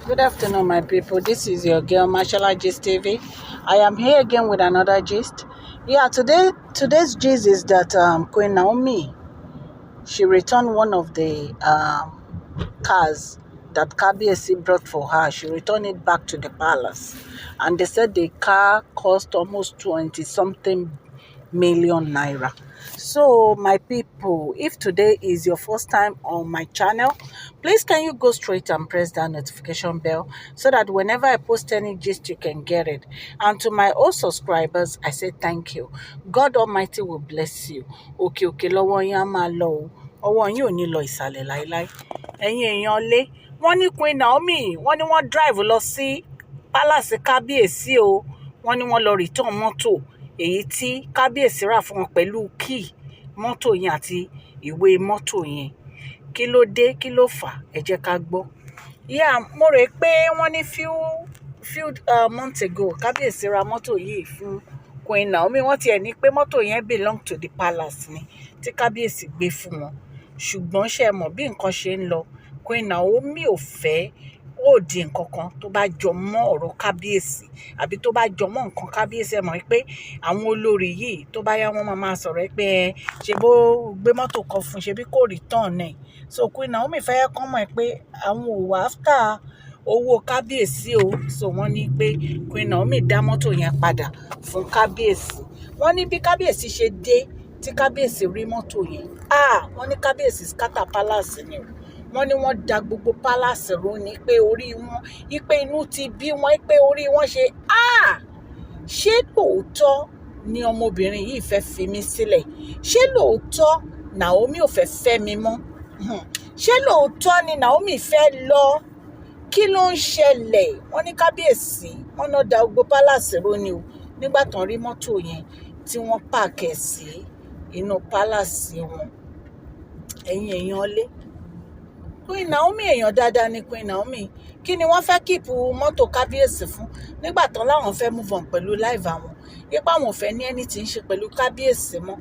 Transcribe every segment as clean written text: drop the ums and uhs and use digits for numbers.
Good afternoon, my people. This is your girl Mashallah Gist TV. I am here again with another gist. Yeah, today's gist is that Queen Naomi, she returned one of the cars that Kabiyesi brought for her. She returned it back to the palace, and they said the car cost almost 20 something million naira. So, my people, if today is your first time on my channel, please can you go straight and press that notification bell so that whenever I post any gist, you can get it. And to my old subscribers, I say thank you. God Almighty will bless you. Òkè òkè lọ́wọ́ yín á máa lọ o. Ọwọ́ yín ò ní lọ ìsàlẹ̀ láíláí. Ẹ̀yin èèyàn lé, wọ́n ní Queen Naomi, wọ́n ní wọ́n drive lọ sí palace Kábíyèsí o. Wọ́n ní wọ́n lọ return mọ́tò èyí tí Kábíyèsí rà fún wọn pẹ̀lú key mọ́tò yẹn àti ìwé mọ́tò yẹn. Kí ló dé? Kí ló fà á? Ẹ jẹ́ ká gbọ́. Yeah, mo rò pé wọ́n ní few months ago, Kábíyèsí ra mọ́tò yìí fún Queen Naomi. Wọ́n tiẹ̀ ní pé mọ́tò yẹn belong to the palace ni tí Kábíyèsí gbé fún wọn. Ṣùgbọ́n ṣé ẹ mọ̀ bí nǹkan ṣe ń lọ, Queen Naomi ò fẹ́ ó di nǹkan kan tó bá jọ mọ́ ọ̀rọ̀ Kábíyèsí àbí tó bá jọ mọ́ nǹkan Kábíyèsí. Ẹ mọ̀ pé àwọn olórí yìí, tó bá yá, wọ́n máa máa sọ̀rọ̀ pé ẹ ṣe bó gbé mọ́tò kan fún, ṣe bí kò return ẹ̀. So Queen Naomi fẹ́ kọ́ mọ̀ pé àwọn ò wá after owó Kábíyèsí o. So wọ́n ní pé Queen Naomi dá mọ́tò yẹn padà fún Kábíyèsí. Wọ́n ní bí Kábíyèsí ṣe dé, tí Kábíyèsí rí mọ́tò yẹn, ah, wọ́n ní Kábíyèsí scatter palace ni o. Wọ́n ní wọ́n da gbogbo palace rú ni pé orí wọn, wípé inú ti bí wọn, pé orí wọn ṣe, ah, ṣé lóòótọ́ ni ọmọbìnrin yìí fẹ́ fi mí sílẹ̀? Ṣé lóòótọ́ Naomi ò fẹ́ fẹ́ mi mọ́? Ṣé lóòótọ́ ni Naomi fẹ́ lọ? Kí ló ń ṣẹlẹ̀? Wọ́n ní Kábíyèsí, wọ́n náà da gbogbo palace rú ni o nígbà tán rí mọ́tò yẹn tí wọ́n park ẹ̀ sí inú palace wọn. Ẹ̀yin èèyàn lé, Queen Naomi, èèyàn dáadáa ni Queen Naomi. Kí ni wọ́n fẹ́ keep mọ́tò Kábíyèsí fún nígbà tán láwọn fẹ́ move on pẹ̀lú life àwọn, ipa àwọn ò fẹ́ ní anything ṣe pẹ̀lú Kábíyèsí mọ́?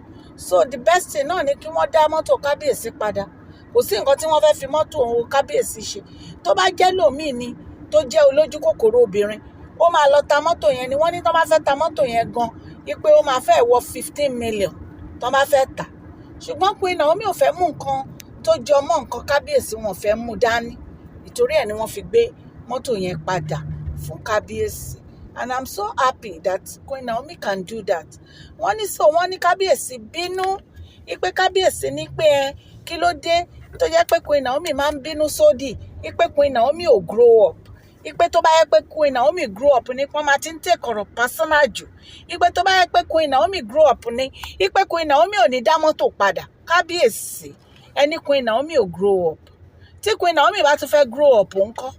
So the best thing náà ni kí wọ́n dá mọ́tò Kábíyèsí padà. Kò sí nǹkan tí wọ́n fẹ́ fi mọ́tò Kábíyèsí ṣe. Tó bá jẹ́ lòmíì ni, tó jẹ́ olójú kòkòrò obìnrin, ó máa lọ ta mọ́tò yẹn ni. Wọ́n ní tó bá fẹ́ ta mọ́tò yẹn gan, wípé ó máa fẹ́ wọ 15 million tó bá fẹ́ tà. Ṣùgbọ́n Queen Naomi ò fẹ́ mú nǹkan tó jọ mọ́ nǹkan Kábíyèsí, wọn ò fẹ́ mú dání. Ìtorí ẹ̀ ni wọ́n fi gbé mọ́tò yẹn padà fún Kábíyèsí, and I'm so happy that Queen Naomi can do that. Wọ́n ní so wọ́n ní Kábíyèsí bínú, wípé Kábíyèsí ní pé ẹ kí ló dé tó jẹ́ pé Queen Naomi máa ń bínú sódì, wípé Queen Naomi ò grow up, wípé tó bá yẹ pé Queen Naomi grow up ní, wọ́n máa ti ń take ọ̀rọ̀ personal jù, wípé tó bá yẹ pé Queen Naomi grow up ní, wípé Queen Naomi ò ní dá mọ́tò padà. Kábíyèsí, ẹni Queen Naomi ò grow up. Tí Queen Naomi bá tún fẹ́ grow up ńkọ́?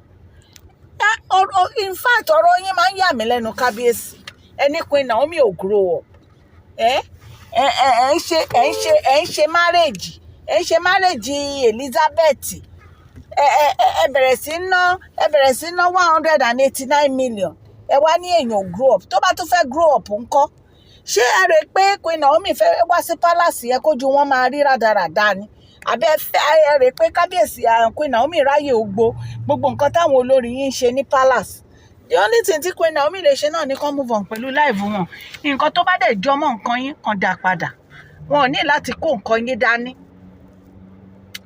In fact, ọ̀rọ̀ yín máa ń yà mí lẹ́nu. Kábíyèsí, ẹni Queen Naomi ò grow up. Ẹ ẹ ẹ ẹ ń ṣe ẹ ń ṣe ẹ ń ṣe marriage, ẹ ń ṣe marriage Elizabeth. Ẹ bẹ̀rẹ̀ sí ná 189 million. Ẹ wá ní èèyàn grow up. Tó bá tún fẹ́ grow up ńkọ́? Ṣé ẹ rò pé Queen Naomi fẹ́ wá sí palace yẹn kójú wọn máa rí rádaràda ni? Àbí ẹ fẹ́ ẹ rò pé Kábíyèsí, Queen Naomi ráyè ògbó gbogbo nǹkan táwọn olórí yín ń ṣe ní palace? The only thing tí Queen Naomi lè ṣe náà ni kán move on pẹ̀lú life wọn. Nǹkan tó bá dẹ̀ jọmọ́ nǹkan yín, kan dá padà. Wọn ò ní láti kó nǹkan yín dání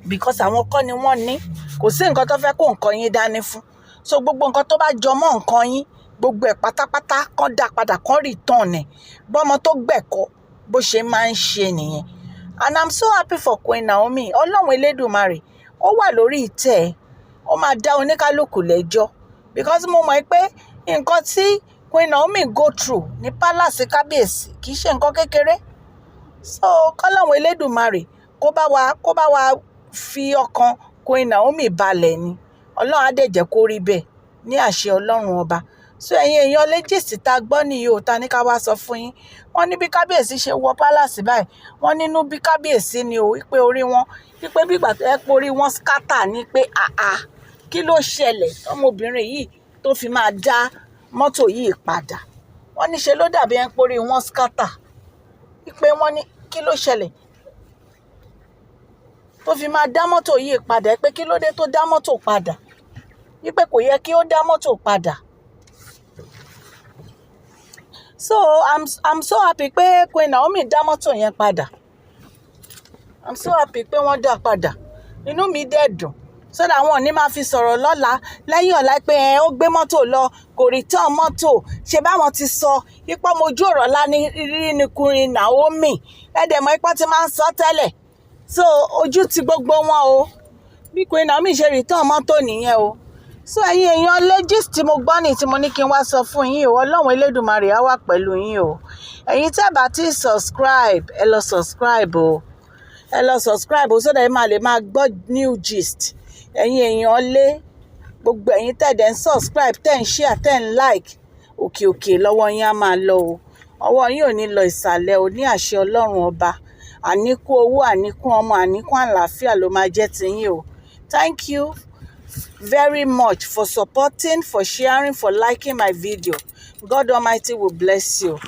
because àwọn kọ́ ni wọ́n ní. Kò sí nǹkan tó fẹ́ kó nǹkan yín dání fún. So gbogbo nǹkan tó bá jọmọ́ nǹkan yín, gbogbo ẹ̀ pátápátá, kán dá padà, kán return ẹ̀. Bọ́mọ tó gbẹ̀kọ́ bó ṣe máa ń ṣe nìyẹn. And I'm so happy for Queen Naomi. Ọlọ́run Elédùmarè ó wà lórí ìtẹ́ ẹ̀, ó máa dá oníkálukú lẹ́jọ́, because mo mọ̀ pé nǹkan tí Queen Naomi go through ní palace Kábíyèsí kì í ṣe nǹkan kékeré. So kọ́lọ́run Elédùmarè kó bá wa fi ọkàn Queen Naomi balẹ̀ ni. Ọlọ́run á dẹ̀ jẹ́ kó rí bẹ́ẹ̀ ní àṣẹ Ọlọ́run Ọba. So ẹ̀yin èèyàn lé, gist tá a gbọ́ nìyí o, ta ní ká wá sọ fún yín. Wọ́n ní bí Kábíyèsí ṣe wọ palace báyìí, wọ́n nínú bí Kábíyèsí ni o, wípé orí wọn, wípé bí ìgbà tó yẹ pé orí wọn scatter ní, pé àà, kí ló ṣẹlẹ̀ ọmọbìnrin yìí tó fi máa dá mọ́tò yìí padà? Wọ́n ní ṣe ló dàbí ẹni pé orí wọn scatter, wípé wọ́n ní kí ló ṣẹlẹ̀ tó fi máa dá mọ́tò yìí padà, pé kí ló dé tó dá mọ́tò padà. Wípé kò yẹ kí ó dá mọ́tò padà. So I'm so happy pé Queen Naomi dá mọ́tò yẹn padà. I'm so happy pé wọ́n dá padà. Inú mi dẹ̀ dùn, so that àwọn ò ní máa fi sọ̀rọ̀ lọ́la, lẹ́yìn ọ̀la, pé ẹ ó gbé mọ́tò lọ, kò return mọ́tò. Ṣe báwọn ti sọ ipá mojú ọ̀rọ̀ lá ní rí ni Queen Naomi. Ẹ dẹ̀ mọ̀ ipá ti máa ń sọ tẹ́lẹ̀. So ojú ti gbogbo wọn o. Bí Queen Naomi ṣe return mọ́tò nìyẹn o. So ẹ̀yin èèyàn lé, gist tí mo gbọ́ ní tí mo ní kí n wá sọ fún yín o. Ọlọ́run Elédùmarè á wà pẹ̀lú yín o. Ẹ̀yin tẹ́ bá ti subscribe, ẹ lọ subscribe o. Ẹ lọ subscribe o, so that ẹ máa lè máa gbọ́ new gist. Ẹ̀yin èèyàn lé, gbogbo ẹ̀yin tẹ́ dẹ̀ ń subscribe, tẹ́ ń share, tẹ́ ń like, òkè òkè lọ́wọ́ yín á máa lọ o. Ọwọ́ yín ò ní lọ ìsàlẹ̀ o, ní àṣẹ Ọlọ́run Ọba. Àníkún owó, àníkún ọmọ, àníkún àlàáfíà ló máa jẹ́ tiyín o. Thank you very much for supporting, for sharing, for liking my video. God Almighty will bless you.